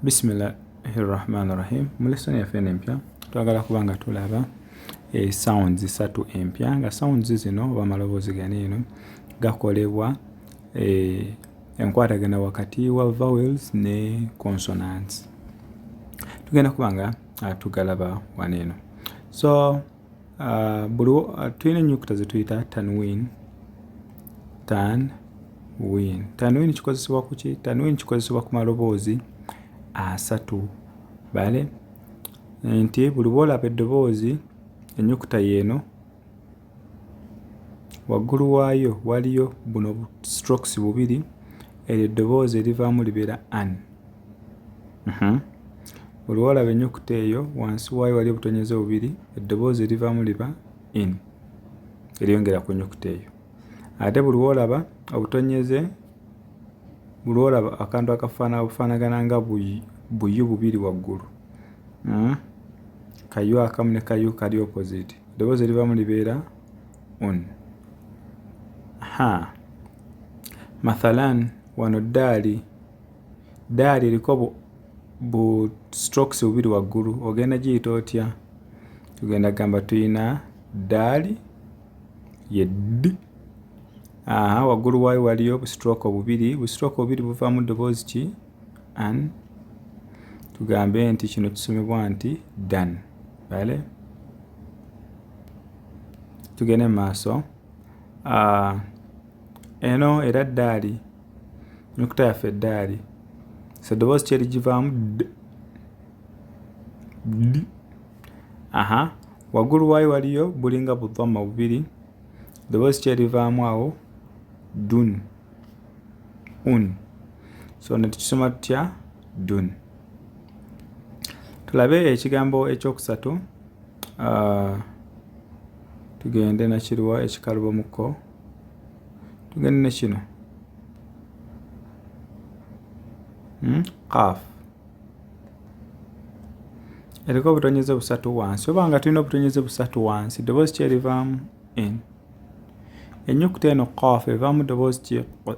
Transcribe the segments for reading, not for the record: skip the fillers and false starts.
Bismillahi rahmani rahim. Mu lesson yaffe eno empya twagala kuba nga tulaba e sounds satu empya, nga sounds zino oba amaloboozi gano eno gakolebwa e, enkwatagana wakati wa vowels ne consonants. Tugenda kuba nga tugalaba wano eno. So buli tulina ennyukuta ze tuyita tanwin. Tanwin, tanwin kikozesebwa ku ki? Tanwin kikozesebwa ku maloboozi asatu. Bale nti buli bwolaba eddoboozi, ennyukuta yeeno, waggulu waayo waliyo buno strokes bubiri, eryo eddoboozi erivaamu libeera an. Buli wolaba ennyukuta eyo, wansi waayo waliyo obutonyeze bubiri, eddoboozi erivaamu liba in, eryongera ku nnyukuta eyo. Ate buli wolaba obutonyeze, buli wolaba akantu akafaanagana nga buyu bubiri waggulu, Kayu akamu ne kayu kali opposite, eddoboozi erivaamu libeera un. Ha, mathalan wano daali, daali eriko bu strokes bubiri waggulu, ogenda giyita otya? Tugenda gamba tuyina daali ye d. Aha, waggulu waayo waliyo bu stroke bubiri, bu stroke bubiri buvaamu ddoboozi ki? An. Tugambe nti kino kisomebwa nti dan. Bale tugende mu maaso. Eno era ddaali, nyukuta yaffe eddaali, so eddoboozi ki erigivaamu? D, d. Aha, waggulu waayo waliyo bulinga budhamma bubiri, eddoboozi ki erivaamu awo? Dun, un. So ne tukisoma tutya? Dun. Tulabe ekigambo ekyokusatu. Tugende nakiriwa ekikalubomuko, tugende ne kino, Qaf eriko obutonyeze busatu wansi. Oba nga tulina obutonyeze busatu wansi, eddoboozi ki erivaamu? In. Ennyukuta eno qaf evaamu ddoboozi ki? Q.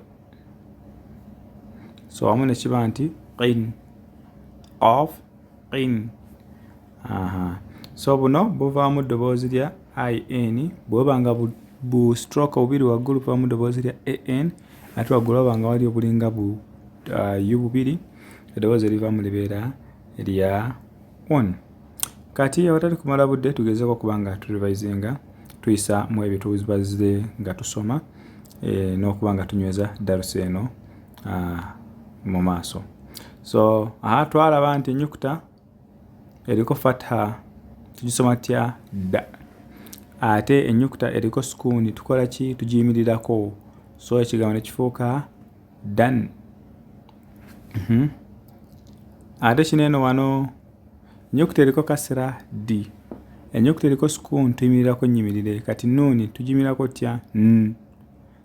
So wamu ne kiba nti qin, qaf, qin. Aha, so buno buvaamu ddoboozi lya in, bweba nga bu stroke bubiri waggulu buvaamu ddoboozi lya an, ate waggulu waba nga wali obulinga bu u bubiri, eddoboozi erivaamu libeera lya on. Kati awatali kumala budde, tugezeeko okuba nga turevisinga, tuyisa mu ebyo tubazze nga tusoma e, n'okuba nga tunyweza darusi eno mu maaso. So aha, twalaba nti ennyukuta eriko fatha tugisoma tya? Da. Ate ennyukuta eriko sukuuni tukola ki? Tugiyimirirako, so ekigambo ne kifuuka dan. Ate kino eno wano, ennyukuta eriko kasira d, ennyukuta eriko sukuuni tuyimirirako nnyimirire. Kati nuuni tugiyimirirako tya? N.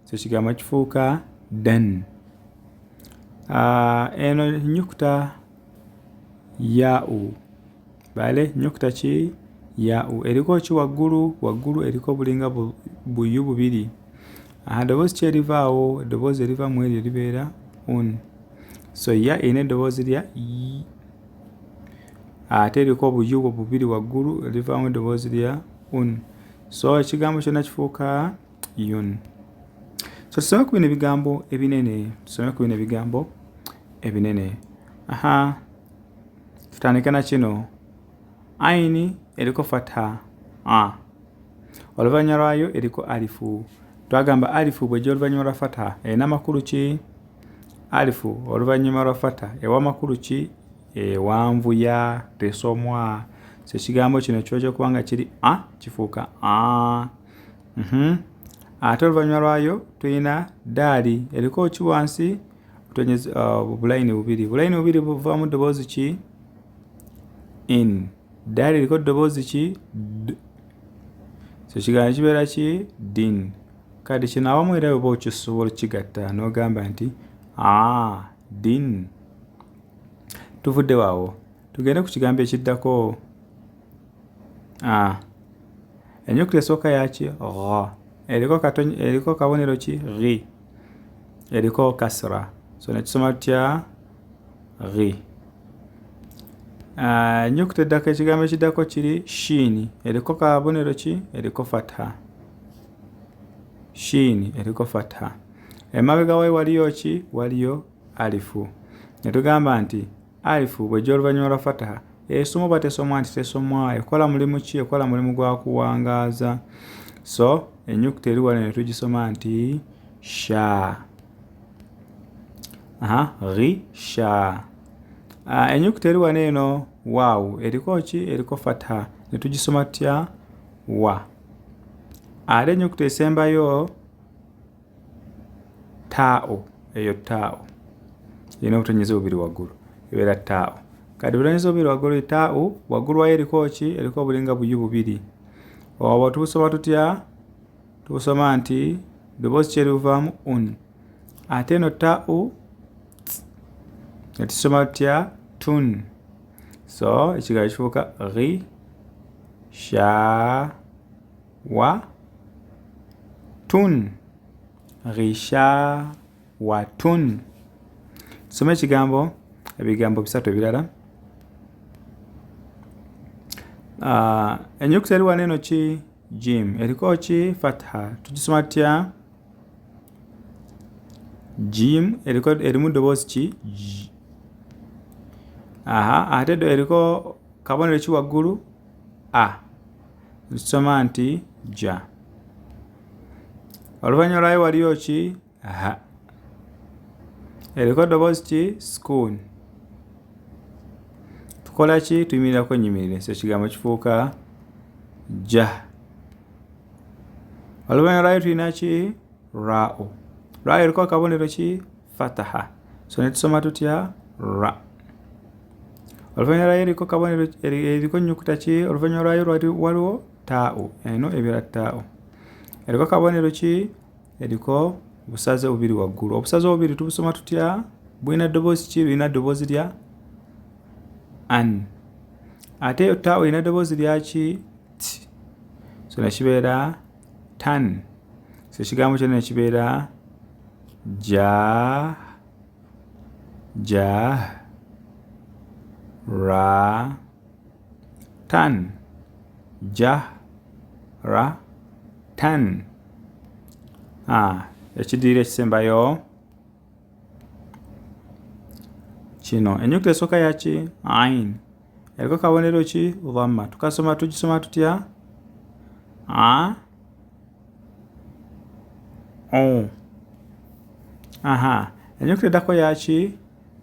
So ekigambo kifuuka dan. Eno ennyukuta ya u, bale nnyukuta ki? Ya u. Eriko ki waggulu? Waggulu eriko bulinga buyu bubiri. Aha, ddoboozi ki erivaawo? Eddoboozi eriva mu eryo libeera un. So ya erina eddoboozi lya y, ate eriko obuyu bubiri waggulu, erivaamu eddoboozi lya un. So ekigambo kyonna kifuuka yun. So tusome ku bino ebigambo ebinene, tusome ku bino ebigambo ebinene. Aha, tutandike na kino. Aini eriko fatha a, oluvannyuma lwayo eriko alifu. Twagamba alifu bwejja oluvannyuma lwa fatha erina makulu ki? Alifu oluvannyuma lwa fatha ewa makulu ki? Ewanvuya, tesomwa. So ekigambo kino kiba kyokuba nga kiri a, kifuuka a. Ate oluvannyuma lwayo tulina daali, eriko ki wansi? Bulayini bubiri, bulayini bubiri buvaamu ddoboozi ki? In. Daali eriko ddoboozi ki? D. So ekigambo kibeera ki? Din. Kati kino awamu era oba okisobola okukigatta n'ogamba nti a din. Tuvudde waawo, tugende ku kigambo ekiddako. A, ennyukuta esooka yaki? Gha. Eriko katonyi, eriko kabonero ki? Ghi. Eriko kasra, so nekisoma tutya? Ghi. Ennyukuta eddako ekigambo ekiddako kiri shiini eriko kabonero ki eriko fatha shiini eriko fatha emabega wayo waliyo ki waliyo alifu ne tugamba nti alifu bw'ejja oluvannyuma lwa fataha esomwa oba tesomwa nti tesomwa ekola mulimu ki ekola mulimu gwa kuwangaaza so ennyukuta eri wano ne tugisoma nti sha aha ghi sha ah, ennyukuta eri wano eno waawu eriko ki eriko fatha ne tugisoma tutya wa ate ennyukuta esembayo taao eyo taao erina obutonyeze bubiri waggulu ebeera taao kati butonyeze bubiri waggulu taao waggulu wayo eriko ki eriko obulinga buyu bubiri obwo tubusoma tutya tubusoma nti ddoboozi ki eribuvaamu un ate eno taau netusoma tutya tun so ekigambo kifuuka ghi sha wa tun ghisha wa tun tusome ekigambo ebigambo bisatu ebirala ah, ennyukuta eri wano eno ki jim eriko ki fatha tugisoma tutya jim eriko erimu ddoboozi ki aha ate eriko kabonero ki waggulu a tusoma nti ja oluvannyuma lwayo waliyo ki ha eriko ddoboozi ki scoon tukola ki tuyimirirako nyimirire so ekigambo kifuuka ja oluvannyuma lwayo tulina ki rao rao eriko akabonero ki fataha so netusoma tutya ra oluvannyuma lwayo eriko kabonero eriko nnyukuta ki oluvannyuma lwayo waliwo taau eno ebeera taau eriko kabonero ki eriko obusaze bubiri waggulu obusaze obubiri tubusoma tutya bulina ddoboozi ki lulina ddoboozi lya an ate taau erina ddoboozi lyaki t so nekibeera tan so ekigambo kyonna nekibeera ja ja ra tan ja ra tan ah, ekidirira ekisembayo kino ennyukuta esooka yaki ain eriko kabonero ki dhamma tukasoma tugisoma tutya a o aha ennyukuta eddako yaki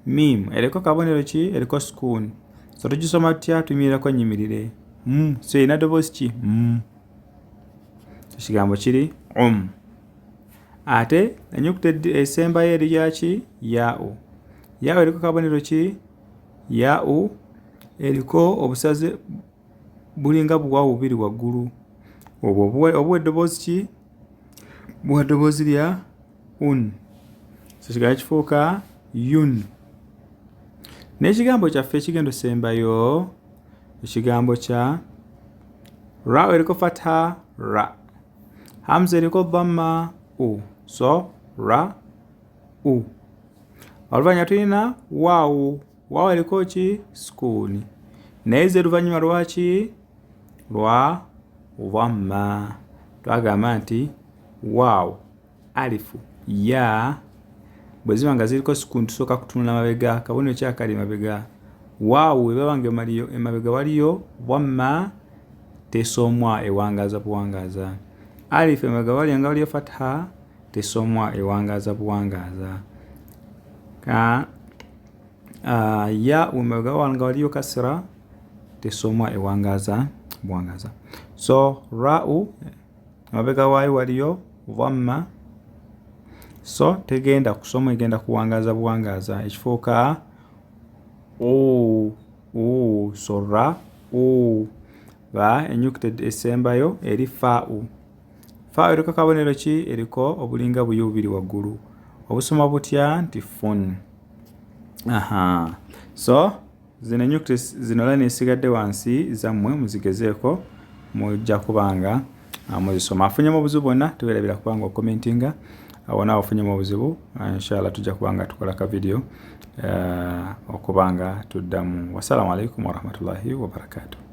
mim eriko kabonero ki eriko sukuuni so tugisoma tutya tuyimirirako nyimirire m so erina ddoboozi ki m ekigambo kiri um ate ennyukuta esembayo eri yaki yau yau eriko kabonero ki yau eriko obusaze bulinga buwaawo bubiri waggulu obwo obuwa eddoboozi ki buwa ddoboozi lya un so kigala kifuuka yun n'ekigambo kyaffe ekigenda osembayo ekigambo kya ra eriko fatha ra hamza eriko dhamma u so ra u oluvannyuma tulina waawu waawu eriko ki sukuuni naye ze luvannyuma lwaki lwa dhamma twagamba nti waawu alifu ya bwe ziba nga ziriko sukuuni tusooka kutunula mabega kabonero ki akali mabega waawu ebaba nga emabega waliyo dhamma tesomwa ewangaaza buwangaaza alifu emabega waliyo nga waliyo fatha tesomwa ewangaaza buwangaaza ka uh, ya emabega nga waliyo kasira tesomwa ewangaaza buwangaaza so rau emabega waayo waliyo dhamma so tegenda kusoma egenda kuwangaaza buwangaaza ekifuuka u u so ra u ba ennyukuta esembayo eri faau Fa eriko kabonero ki? Eriko obulinga buyi bubiri waggulu. Obusoma butya nti fun. Aha. So zino ennyukuta zino line esigadde wansi zammwe muzigezeeko mujja kubanga ah, muzisoma. Afunyemu obuzibu bwonna tewerabira kubanga okomentinga. Awo naawe ofunyemu obuzibu, inshallah tujja kuba nga tukola ka video okuba nga tuddamu. Wassalamu alaikum warahmatullahi wabarakatuh.